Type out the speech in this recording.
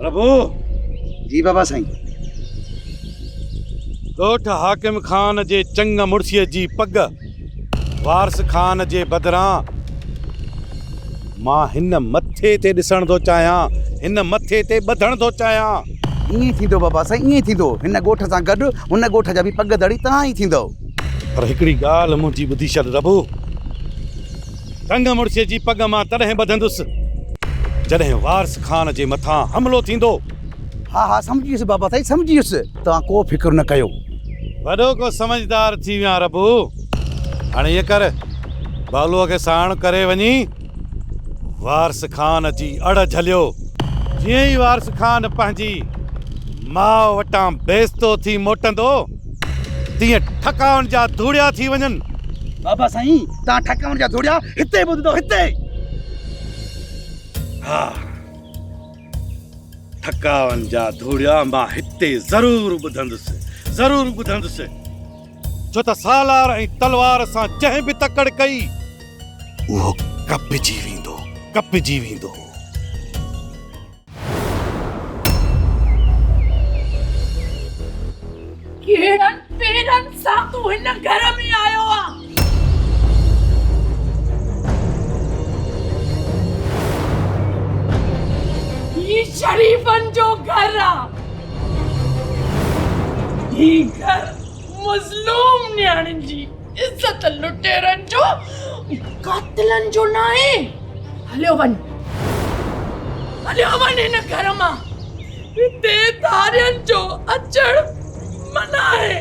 ربو! جي بابا سائين. ڳوٺ حاڪم خان جي چڱ مڙسيء جي پڳ وارث خان جي بدران مان هن مٿي تي ڏسڻ ٿو چاهيان، هن مٿي تي ٻڌڻ ٿو چاهيان. ائين ئي ٿيندو بابا سائين، ائين ئي ٿيندو. هن ڳوٺ سان گڏ هن ڳوٺ جا به پڳ ڌڙي توهان ئي ٿيندؤ. پر هڪڙي ڳالهه منهنجي ٻڌي ڇڏ ربو! ٽنگ مڙسيء جي پڳ مان تڏهن ٻڌندس، جڏهن وارث خان جي مٿان حملو ٿيندو. ها ها سمجهي ويس بابا سائين سمجهي ويس، توهان ڪو فڪر نه ڪيو. وڏو ڪو سمجهدار ٿي ويان ربو. هاڻي ائين ڪر، بالوء کي ساڻ ڪري وڃي وارث خان جي اڙ جهليو. جيئن ئي وارث خان پنهنجي ماء وٽان بيستو ٿي موٽندو، تيئن ٺڪاون جا ڌوڙيا ٿي وڃن. بابا سائين، توهان ٺڪاون جا ڌوڙيا هتي ٻڌندو هتي. ها، ٺڪاون جا ڌوڙيا مان هتي ضرور ٻڌندس، ضرور ٻڌندس. ڇو ته سالار ۽ تلوار سان جنهن به تڪڙ ڪئي، اهو ڪپجي ويندو، ڪپجي ويندو. ڪهڙن پيرن سان تون هن گهر ۾ آيو آن؟ هي شريفن جو گهر آ. هي گهر مظلوم نياڻين جي عزت لٽيرن جو قاتلن جو ناهي. هليو وڃ. هليو وڃ هن گهر مان. هتي ڌارين جو اچڻ منع آهي.